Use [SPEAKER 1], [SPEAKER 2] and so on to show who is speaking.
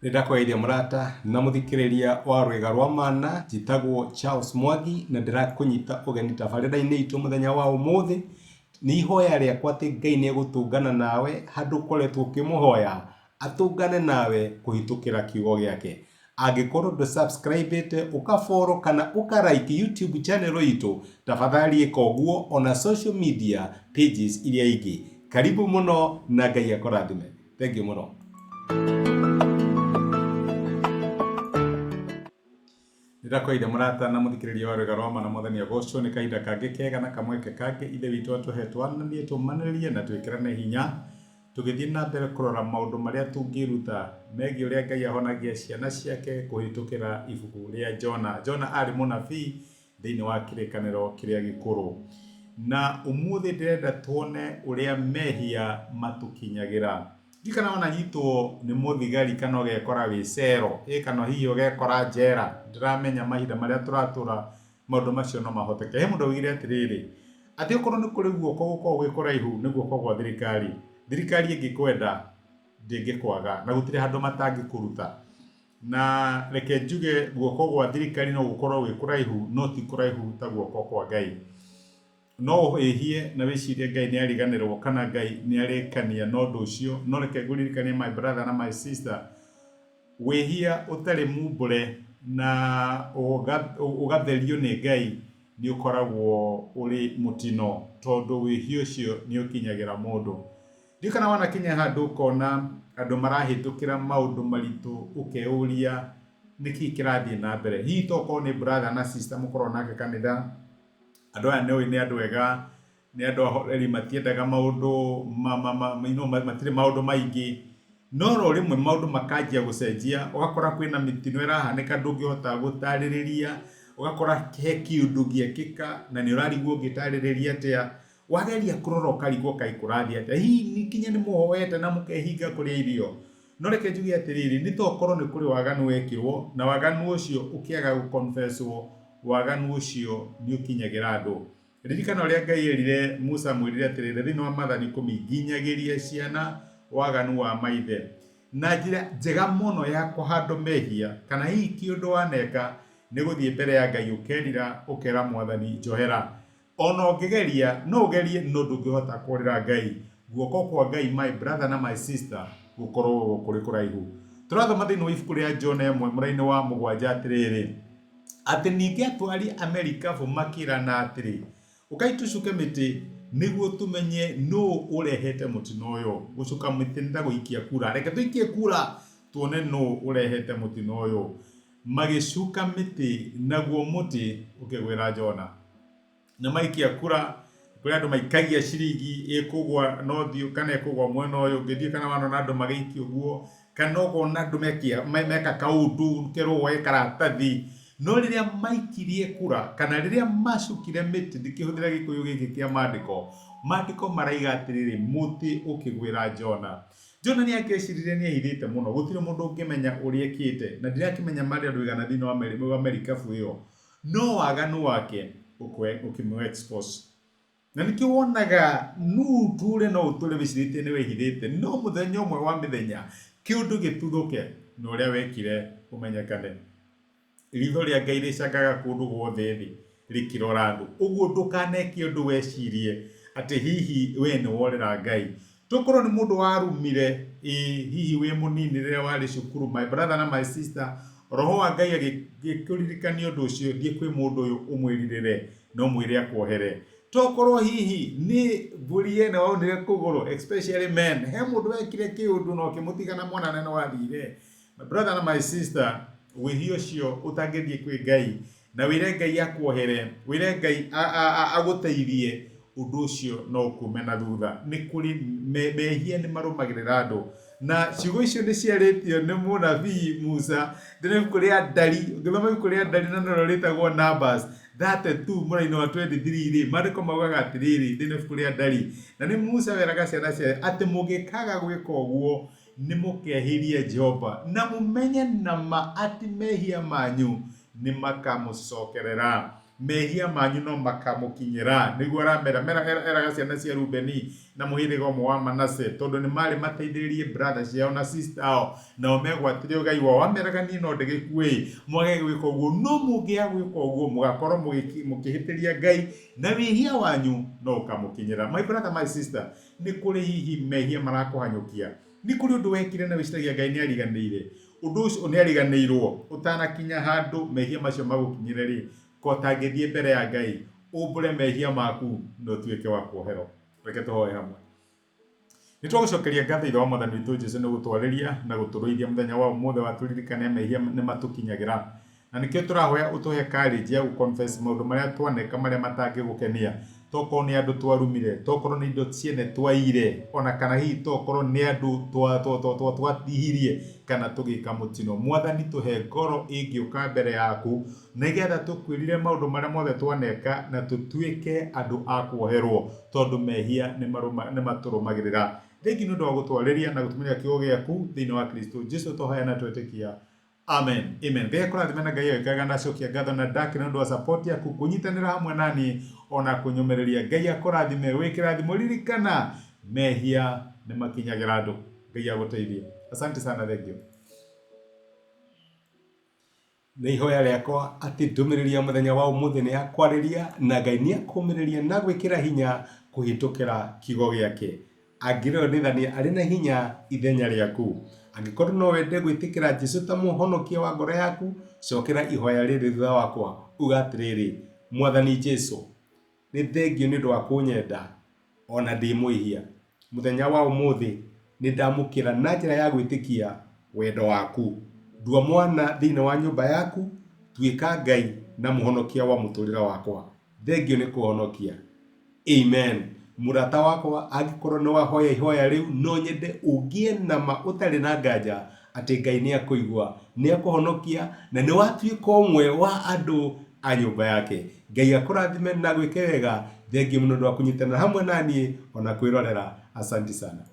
[SPEAKER 1] Nĩndakũgeithia mũrata na mũthikĩrĩria wa Rwĩga rwa Mana, njĩtagwo Charles Mwangi na ndĩrakũnyita ũgeni tabarĩra-inĩ itũ mũthenya wa ũmũthĩ. Nĩ ihoya rĩakwa atĩ Ngai nĩ egũtũngana nawe handũ ũkoretwo ũkĩmũhoya, atũngane nawe kũhĩtũkĩra kiugo gĩake. Angĩkorwo ndũ subscribe ĩte, ũka follow kana ũka like YouTube channel itũ, tafadhali ĩka ũguo ona social media pages iria ingĩ. Karibu mũno na Ngai akũrathime. Thank you mũno. Nĩndakwaire mũrata na mũthikĩrĩria wa Rwĩga rwa Ma na Mwathani agocwo nĩ kahinda kangĩ kega na kamweke kangĩ Ithe witũ atũhe twananie tũmanĩrĩrie na twĩkĩrane hinya tũgĩthiĩ na mbere kũrora maũndũ marĩa tũngĩruta megiĩ ũrĩa Ngai ahonagia ciana ciake kũhĩtũkĩra ibuku rĩa Jona. Jona arĩ mũnabii thĩinĩ wa kĩrĩkanĩro kĩrĩa gĩkũrũ. Na ũmũthĩ ndĩrenda tuone ũrĩa mehia matũkinyagĩra. Ndiũĩ kana wananyitwo nĩ mũthigari kana ũgekora wĩ cero, ĩ kana hihi ũgekora njera. Ndĩramenya mahinda marĩa tũratũra maũndũ macio no mahoteke. He mũndũ waugire atĩrĩrĩ, atĩ okorwo nĩ kũrĩ guoko gũkoragwo gwĩ kũraihu nĩ guoko gwa thirikari. Thirikari ĩngĩkwenda ndĩngĩkwaga na gũtirĩ handũ matangĩkũruta. Na reke njuge guoko gwa thirikari no gũkorwo gwĩ kũraihu no ti kũraihu ta guoko kwa Ngai. No wĩhie na wĩcirie Ngai nĩ ariganĩrwo kana Ngai nĩ arĩkania na ũndũ ũcio, no reke ngũririkanie my brother na my sister, wĩhia ũtarĩ mumbũre na ũgatherio nĩ Ngai nĩ ũkoragwo ũrĩ mũtino tondũ wĩhia ũcio nĩ ũkinyagĩra mũndũ. Ndiũĩ kana wanakinya handũ ũkona andũ marahĩtũkĩra maũndũ maritũ ũkeyũria nĩkĩ kĩrathiĩ na mbere. Hihi tokorwo nĩ brother na sister mũkoragwo nake kanitha, andũ aya nĩũĩ nĩ andũ ega, nĩ andũ ahoreri matiendaga maũndũ matirĩ maũndũ maingĩ. No oro rĩmwe maũndũ makanjia gũcenjia, ũgakora kwĩna mĩtino ĩrahanĩka ndũngĩhota gũtarĩrĩria, ũgakora he kĩũndũ gĩekĩka na nĩ ũrarigwo ũngĩtarĩrĩria atĩa. Wageria kũrora ũkarigwo kaĩ kũrathiĩ atĩa. Hihi nginya nĩ mũhoete na mũkehinga kũrĩa irio? No reke njuge atĩrĩrĩ, nĩ tokorwo nĩ kũrĩ waganu wekirwo, na waganu ũcio ũkĩaga gũ confess wo, waganu ũcio nĩ ũkinyagĩra andũ. Ririkana ũrĩa Ngai erire Musa amwĩrire atĩrĩrĩ, thĩinĩ wa Maathani ikũmi, nginyagĩria ciana waganu wa maithe. Na njĩra njega mũno ya kũhandũ mehia, kana hihi kĩũndũ waneka, nĩ gũthiĩ mbere ya Ngai ũkerira, ũkera Mwathani njohera. Ona ũngĩgeria, no ũgerie no ndũngĩhota kũrĩra Ngai. Guoko kwa Ngai my brother na my sister gũkoragwo kũrĩ kũraihu. Tũrathoma thĩinĩ wa ibuku rĩa John ĩmwe mũrainĩ wa mũgwanja atĩrĩrĩ, atĩ ningĩ atwari a merikabu makĩrana atĩrĩ, Ũkai tũcuke mĩtĩ nĩguo tũmenye nũũ ũrehete mũtino ũyũ. Gũcuka mĩtĩ nĩ ta gũikia kura. Reke tũikie kura tuone nũũ ũrehete mũtino ũyũ. Magĩcuka mĩtĩ, naguo mũtĩ ũkĩgwĩra Jona. Na maikia kura, kũrĩ andũ maikagia ciringi ĩkũgwa na ũthiũ kana ĩkũgwa mwena ũyũ ũngĩ. Ndiũĩ kana wanona andũ magĩikia ũguo, kana ũkona andũ mekia meka kaũndũ ũkerwo woe karatathi. No rĩrĩa maikirie kura kana rĩrĩa macukire mĩtĩ, ndikĩhũthĩra gĩkũyũ gĩkĩ kĩa mandĩko, mandĩko maraiga atĩrĩrĩ, mũtĩ ũkĩgwĩra Jona. Jona nĩ angĩeciririe nĩ ehithĩte mũno, gũtirĩ mũndũ ũngĩmenya ũrĩa ekĩte, na ndirakĩmenya marĩ andũ aigana thĩinĩ wa merikabu ĩyo. No waganu wake ũkĩmũ expose. Na nĩkĩo wonaga no ũtũre no ũtũre wĩcirĩtie nĩ wĩhithĩte, no mũthenya ũmwe wa mĩthenya kĩũndũ gĩtuthũke na ũrĩa wekire ũmenyekane. Ritho rĩa Ngai rĩcangaga kũndũ guothe thĩ rĩkĩrora andũ. Ũguo ndũkaneke ũndũ wecirie atĩ hihi we nĩ worĩra Ngai. Tokorwo nĩ mũndũ warumire, ĩĩ hihi wĩ mũnini rĩrĩa warĩ cukuru, my brother na my sister, Roho wa Ngai agĩkũririkania ũndũ ũcio, thiĩ kwĩ mũndũ ũyũ ũmwĩrirĩre na ũmwĩre akuohere. Tokorwo hihi nĩ mbũri yene waunire kũgũrũ, especially men, he mũndũ wekire kĩũndũ na ũkĩmũtiga na mwana na nĩ wathire. My brother na my sister, wĩhia ũcio ũtangĩthiĩ kwĩ Ngai na wĩre Ngai akuohere, wĩre Ngai agũteithie, ũndũ ũcio no ũkume na thutha. Nĩ kũrĩ mehia nĩ marũmagĩrĩra andũ. Na ciugo icio nĩ ciarĩtio nĩ mũnabii Musa thĩinĩ wa ibuku rĩa Ndari, ũngĩthoma ibuku rĩa Ndari na norĩo rĩtagwo Numbers 32 mũrainĩ wa 23 rĩ, maandĩko maugaga atĩrĩrĩ thĩinĩ wa ibuku rĩa Ndari, na nĩ Musa weraga ciana ciake atĩ mũngĩkaga gwĩka ũguo nĩmũkehĩria Jehova, na mũmenye na ma atĩ mehia manyu nĩmakamũcokerera. Mehia manyu no makamũkinyĩra. Nĩguo aramera. Mera, eraga ciana cia Rubeni na mũhĩrĩga ũmwe wa Manase, tondũ nĩ marĩ mateithĩrĩrie brother ciao na sister ao, nao megwatĩre ũgai wao. Ameraga niĩ no ndĩgĩkue-ĩ, mwage gwĩka ũguo. No mũngĩaga gwĩka ũguo, mũgakorwo mũkĩhĩtĩria Ngai, na wĩhia wanyu no ũkamũkinyĩra. My brother, my sister, nĩ kũrĩ hihi mehia marakũhanyũkia? Nĩ kũrĩ ũndũ wekire na wĩciragia Ngai nĩ ariganĩire? Ũndũ ũcio nĩ ariganĩirwo? Ũtanakinya handũ mehia macio magũkinyĩre rĩ, ko ũtangĩthiĩ mbere ya Ngai, umbũre mehia maku na ũtuĩke wa kuoherwo. Reke tũhoe hamwe. Nĩ twagũcokeria ngatho Ithe wa Mwathani witũ Jesu nĩ gũtwarĩria na gũtũrũithia mũthenya wa ũmũthĩ watũririkania mehia nĩ matũkinyagĩra. Na nĩkĩo tũrahoya ũtũhe courage ya gũ confess maũndũ marĩa twaneka marĩa matangĩgũkenia. Tokorwo nĩ andũ twarumire, tokorwo nĩ indo ciene twaiyire, ona kana hihi tokorwo nĩ andũ twatihirie kana tũgĩka mũtino. Mwathani tũhe ngoro ĩngĩũka mbere yaku nĩgetha tũkwĩrire maũndũ marĩa mothe twaneka na tũtuĩke andũ a kuoherwo tondũ mehia nĩ matũrũmagĩrĩra. Thengiũ nĩ ũndũ wa gũtwarĩria na gũtũmĩra kiugo gĩaku thĩinĩ wa Kristo Jesu twahoya na twetĩkia. Amen. Amen. Ngai akũrathime na Ngai agĩkaga na acokia ngatho na ndakena nĩ ũndũ wa support yaku kũnyitanĩra hamwe na niĩ ona kũnyũmĩrĩria. Ngai akũrathime wĩ kĩrathimo ririkana mehia nĩ makinyagĩra andũ. Ngai agũteithie. Asante sana, thank you.
[SPEAKER 2] Nĩ ihoya rĩakwa atĩ ndũmĩrĩri ya mũthenya wa ũmũthĩ nĩ yakwarĩria na Ngai nĩ akũmĩrĩria na gwĩkĩra hinya kũhĩtũkĩra kiugo gĩake. Angĩrĩonithania arĩ na hinya ithenya rĩaku. Angĩkorwo no wende gwĩtĩkĩra Jesu ta mũhonokia wa ngoro yaku, cokera ihoya rĩrĩ thutha wakwa. Uga atĩrĩrĩ, Mwathani Jesu, nĩ thengiũ nĩ ũndũ wa kũnyenda o na ndĩ mwĩhia. Mũthenya wa ũmũthĩ nĩ ndamũkĩra na njĩra ya gwĩtĩkia wendo waku. Ndua mwana thĩinĩ wa nyũmba yaku, tuĩka Ngai na mũhonokia wa mũtũrĩre wakwa. Thengiũ nĩ kũhonokia. Amen. Mũrata wakwa, angĩkorwo nĩ wahoya ihoya rĩu, no nyende ũgĩe na ma ũtarĩ na nganja atĩ Ngai nĩ akũigua, nĩ akũhonokia na nĩ watuĩka ũmwe wa andũ a nyũmba yake. Ngai akũrathime na agwĩke wega. Thengiũ mũno nĩ ũndũ wa kũnyitanĩra hamwe na niĩ ona kwĩrorera. Asanti sana.